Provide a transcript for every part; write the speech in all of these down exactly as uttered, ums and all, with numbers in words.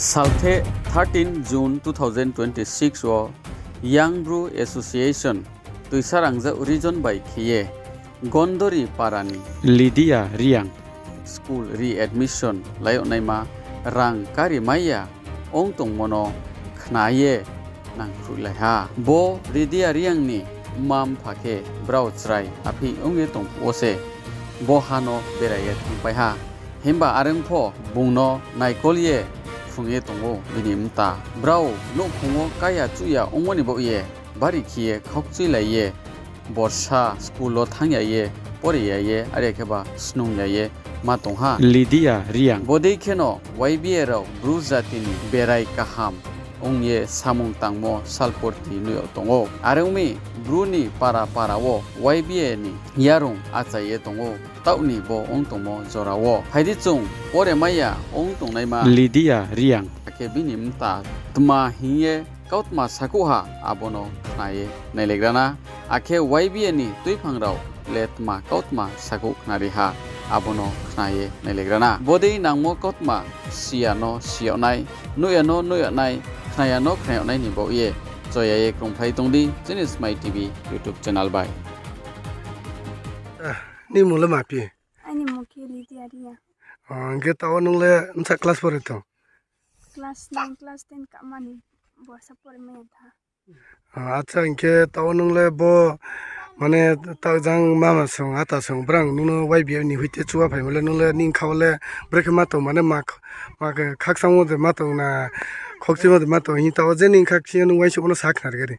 Salthe thirteen June two thousand twenty-six wo Young Bru Association Toisarangja region bai khe ye Gondori para ni Lydia Reang school readmission lai yag naima rang kari mai ya ong tongmo no khna ye nangkhruhlai ha. Bo Lydia Reang ni mma-mpha khe brao chrai apheih ong ye tong phuh wo se bo ha no berai ye thanngpai ha. Himba are ong pho bung no naikol ye phrung ye tong ou bini mta. Brao nouhkhong wo kaya chuhya ongmo ni baoh ye bari khe ye khaukchuilai ye borsa school wo thanng ya ye, pore ya ye, are khe ba snung ya ye ma tong ha. Lydia Reang. Bodei kheno Y B A rao Bru jati ni berai kaham ong ye samung tangmo salporti nuh yag tong ou. Are ong mi, Bru ni para para wo Y B A ni yarung achai ye tong ou. Taoh ni bo ong tongmo jora wo phai di chung pore mai ya ong tongnaima Lydia Reang. Akhe bini mta tma hing ye kautma sakhouh ha, abo no khna ye nailaigra na. Akhe Y B A ni tuiphang rao le tma kautma sakhouh khnari ha, abo no khna ye nailaigra na. Bodei nangmo kautma si ya no si yag nai, nuh ya no nuh yag nai, khna ya no khna yag nai ni baoh ye cho ya ye krungphlai tong di chini Smai T V YouTube channel bai. Nini mmung le ma phi? Aini mmung khe Lydia Reang. Hing khe taoh wo nung le bsa class pore tong? Class nine, class ten kamani borsa pore mai ya tha. Acha, hing khe taoh wo nung le bo, mane, taoh jang mama song, ata song, brang nung no Y B A ni hoite chuba phaimo le nung le nini kha wo le brekhe ma tong, mane, ma, ma khakchangmo de ma tong na, khokchuimo de ma tong, hing taoh wo je nini kha khe nung uaingsouhmo no sa khnari gari.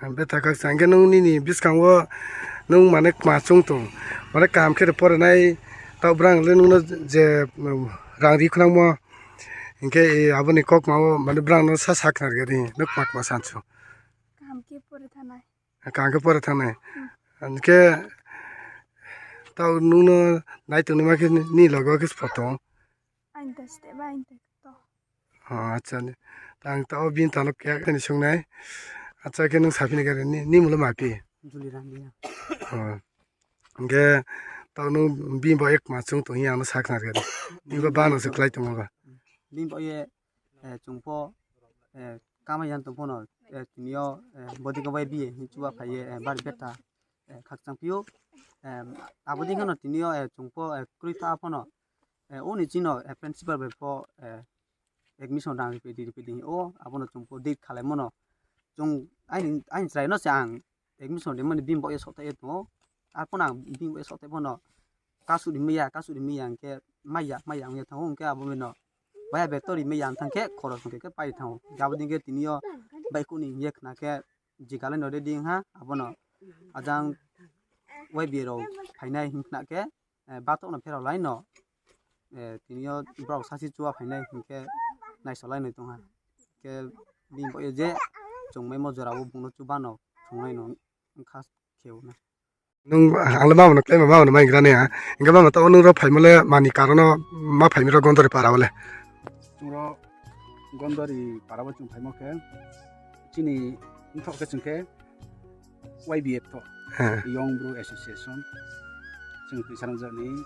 Betha khakchang. Hing khe nung nini buskang wo nung mane kma chung tong, mane kaham khe de pore nai, taoh brang le nung no je, rang ri khnangmo, hing khe abo ni kautma wo mane brang no sa sa khnari gari, nung kma kma sansu. Kaham khe pore thanng nai. Hing khe taoh nung no nai tongnaima khe nini loge wo khe sbo tong? Aini ta steh ba, aini ta to. Acha, ang taoh wo bini ta no khe tini sung nai. Acha, khe nung saphi nai khe nini mmung le ma phi? Hing khe taoh nung bini baoh ye kma chung tong hing ye ang no sa khnari gari. Nini ba ba no se klái tongmo ba. Bini baoh ye, chung pho, kamai ya tong pho no, tini yo, bodei khe Y B A hing chuba phai ye, bari betha khakchang phi ou. Abo dei khe no tini yo, chung pho, kroi tha pho no, o ni chini no, principal bai pho, admission rang riphi di, riphi di hing ou, abo no chung pho date khalaimo no. Chung, aini chrai no se ang admission rimani bini baoh ye sohthai ye tong ou. Arphuh no ang bini baoh ye sohthai pho no, kasuh ri mai ya, kasuh ri mai ya hing khe, mai ya, mai ya ong ye thanng ou, hing khe abo bai no, bai ya beto ri mai ya ong thanng khe, khoro song khe khe pai thanng ou. Abo dei khe tini yo baihkhouh ni hing ye khna khe, jigalai no ready ong ha, abo no ajang Y B A rao phainai hing khna khe, batouh no pherao lai no, tini yo brao sasi chuba phainai hing khe naisolai noi tong ha. Khe bini baoh ye je chung maimo jora wo bung no chuba no thungnai no kha khe ou na. Nung, ang le mama no kláima, mama no mai gra nai ha. Hing khe mama, taoh wo nung ro phaimo le mani karon no ma phai mi ro Gondori para wo le? Chung ro Gondori para wo chung phaimo khe, chini mthoh khe chung khe Y B A pthoh, Young Bru Association, chung Toisarangja ni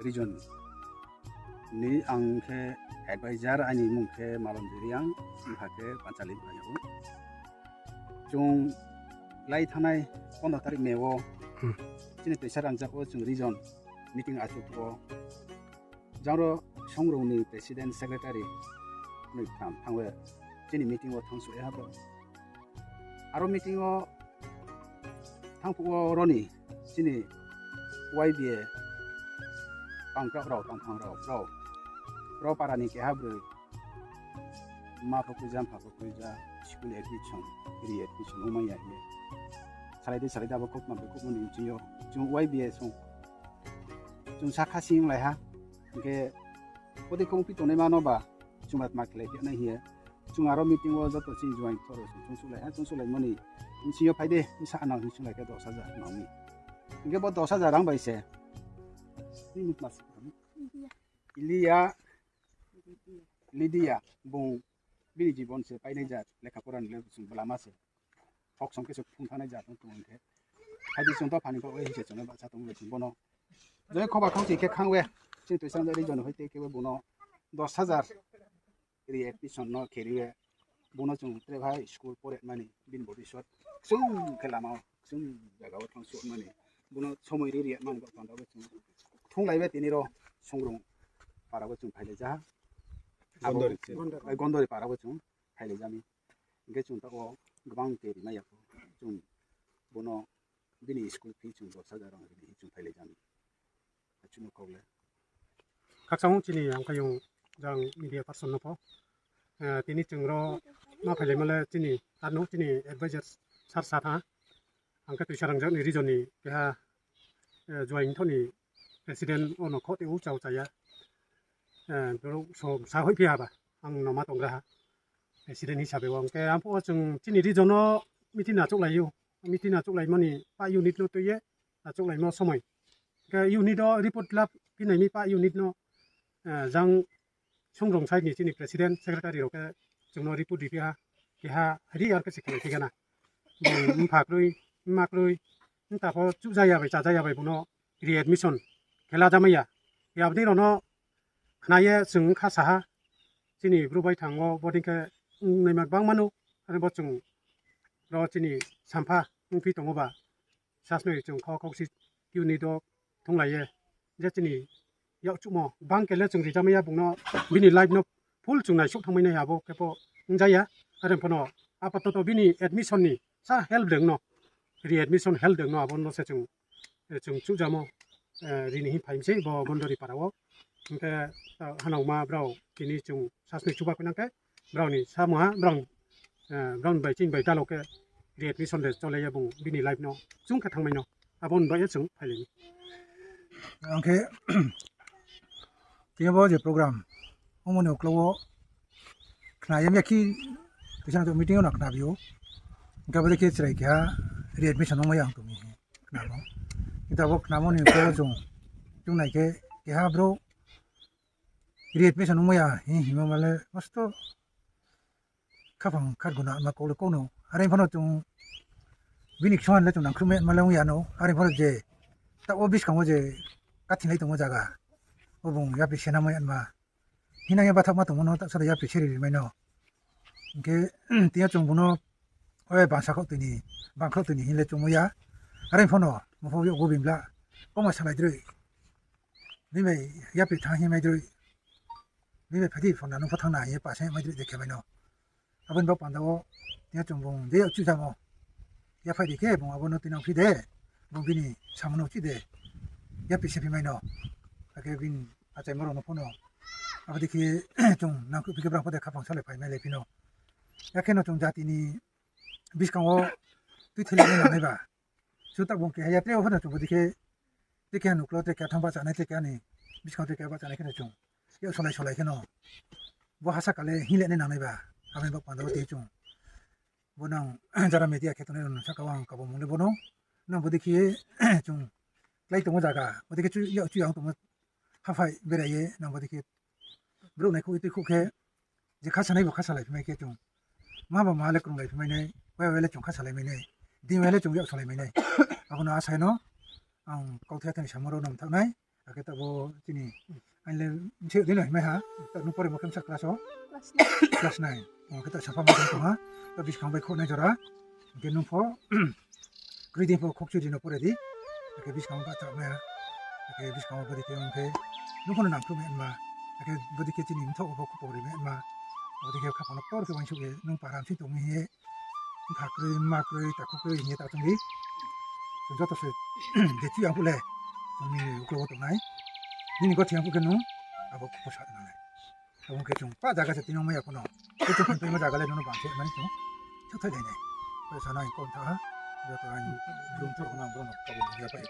region ni ang khe advisor, aini mmung khe Malon Reang, mpha khe Panchali Bhai ou. Chung lai thanngnai pondro tarik May wo chini Toisarangja wo chung region meeting achouh phuh wo jang ro songrung ni president, secretary noi tham thanng ye chini meeting wo thanngsuh ye ha bo. Aro meeting wo thanng phuh wo ro ni chini Y B A pangkrao rao, tongthang rao, rao, ro para ni keha broi ma pho kuja, mpha pho kuja, school admission, re admission ongmai ya hing ye salai dei, salai dei, abo kautma bai kautma ni bsing yo chung Y B A song chung sakha sing lai ha. Hing khe bodei khe ongphi tongnaima no ba chung ba tma khelai phi nai hing ye chung aro meeting wo joto chini juaing thoro chung chungsuhlai ha, chungsuhlaimo ni bsing yo phai di, bsa nang hing sunglai khe dos hajar nang mi. Hing khe bo dos hajar rang bai se Lydia, Lydia, bung bini jibon se painai ja, lekha pora ni le chung blama se. Hok song khe se phung thanngnai ja tong tong hing khe. Phai di chung dopha ni baoh ye hing se chung le bahcha tong le chung bono. Joi khoba khauchi khe khang ye. Chini Toisarangja region hoite khe bung no dos hajar readmission no khe ri ye, bung no chung tre bhai school pore mani, bini body sot, ksung khe lama, ksung jaga wo thanng suh mani, bung no somoi ri ri mani bo panda wo chung thunglai ye tini ro Songrung para wo chung phailai ja ha. Gondori. Gondori para wo chung phailai ja mi. Hing khe chung taoh wo gbang khe ri mai ya pho, chung bung no bini school fee chung dos hajar rang ri ni chung phailai ja mi. Achuno kau le. Khakchang chini angkhaiyong jang media person no pho. Eh, tini chung ro ma phailaimo le chini, arno chini advisor sir sa tha. Ang khe Tuisarangjak ni region ni keha, eh, Joaing tho ni president o no kho te u chao cha ya. Eh, brouh so sa hoih phi ha ba, ang no ma tonggra ha. President hisabe wo ang khe ang pho chung chini region no meeting achouhlai ou. Meeting achouhlaimo ni pa unit no tui ye achouhlaimo somoi. Khe unit o report lap phi nai mi pa unit no, eh, jang Songrung side ni chini president, secretary rao khe chung no report ri phi ha, keha ri ar khe se khelai phi gana. Bung mpha kroi, mma kroi, mta pho chuhjaya bai, chajaya bai bung no readmission khe la jamai ya. Yabdi rao no khna ye chung kha sa ha. Chini bru bai thang wo bodei khe ongnaima gbangma no, are bo chung ro chini sampha ongphi tong ou ba. Sasnoi chung kho khausi kiu ni do thunglai ye. Je chini yak chuhmo bang khe le chung rijamai ya bung no, bini life no full chung naisuh thanngmai nai abo khe pho ongja ya. Are pho no apatoto bini admission ni sa help deng no, readmission help deng no abo no se chung, eh, chung chuhjamo, eh, ri ni hing phai mi sei bo Gondori para wo. Hing khe, eh, hanauma brao tini chung sasnoi chuba khe nang khe, brao ni samuha, brao, eh, brao ni bai chini bai dalo khe readmission de chole ye bung bini life no chung khe thanngmai no. Abo ni bai ye chung phailai ni. Ang khe, tini bo je program, omo ni uklau wo khna ye mya khi, tuisa meeting yo no khna bi ou. Hing khe abo dei khe chrai keha readmission ongmai ya ang tong mi khna no. Hing khe abo khnamo ni uklau wo chung, chung nai khe keha brouh readmission ongmai ya hing hingmo ma le mosto khaphang khatguna ma kau le kau no. Are pho no chung bini ksuan le chung nangkhruhmai ma le ong ya no. Are pho no je taoh wo buskang wo je kathinglai tongmo zaga, o bung yapri senamai ma. Hinang ye bathaohma tongmo no taoh sa de yapri seri rimai no. Hing khe, tini yo chung bung no, oi bangsa khaoh tini, bang khaoh tini hing le chungmo ya. Are pho no, mopho yakgu bimla, kongma salai droi. Bini bai yapri thanng hing mai droi. Bini bai phaidi phone na nung pho thanng na hing ye pa se mai droi de khe mai no. Abo ni bo panda wo, tini yo chung bung je yakchuh jamo. Yaphai di khe bung abo no tini nang phi de, bung bini samo no chih de. Yapri se phi mai no. Akhe bini achaimo rao no pho no. Abo dei khe chung nangkhruh phi khe brang pho de khaphang salai phai mai lai phi no. Yakhe no chung jati ni buskang wo tuithei le nai nangnai ba. Sutak bung keha ya tre wo pho no chung bodei khe, tre keha nuklo, tre keha thanng bahcha nai, tre keha ni buskang tre keha bahcha nai khe no chung. Yak solai solai khe no. Bo hasa kale hing le nai nangnai ba. Abo ni bo panda wo tini chung. Bo nang jara media khe tongnai rao no saka ang kabo mung le bo no. Nang bodei khe chung klái tongmo zaga, bodei khe chu, yak chu yang tongmo haphai berai ye nang bodei khe brouh nai khuh tui khuh khe je khasanai bo khasalai phi mai khe chung. Ma ba ma le krunglai phi mai nai, wai wai le chung khasalai mai nai, di wai le chung yak solai mai nai. Abo no asai no ang kauthai thani samo rao no mthaoh nai. Akhe taoh bo chini, ang le mse di no himai ha, taoh nung pore mo khe msa class o? Class nine. Class nine. O khe taoh sapha ma tong ha, taoh buskang bai khouh nai jora. Hing khe nung pho, kroi di pho khokchuri no pore di. Akhe buskang ba thaoh nai ha. Akhe buskang bodei khe ong khe, nung pho no nangkhruh mai ma. Akhe bodei khe chini mthaoh pho khupori mai ma. Bodei khe khaphang no ktor khe uaingsouh ye, nung para msi tong mi hing ye. Mpha kroi, mma kroi, takhu kroi hing ye ta tong di. Chung joto se je chu yang phuh le, chung nini uklau wo tongnai. Nini gothe yang phuh khe nung, abo khe pho sa nang nai. Abo khe chung pa zaga se tini ongmai ya pho no. Khe chung phanpaimo zaga le nung no bang khe mani chung. Sathai lai nai. Pai sa nai kau tha ha. Joto ang brum tha rao no ang brum no kau ya pai.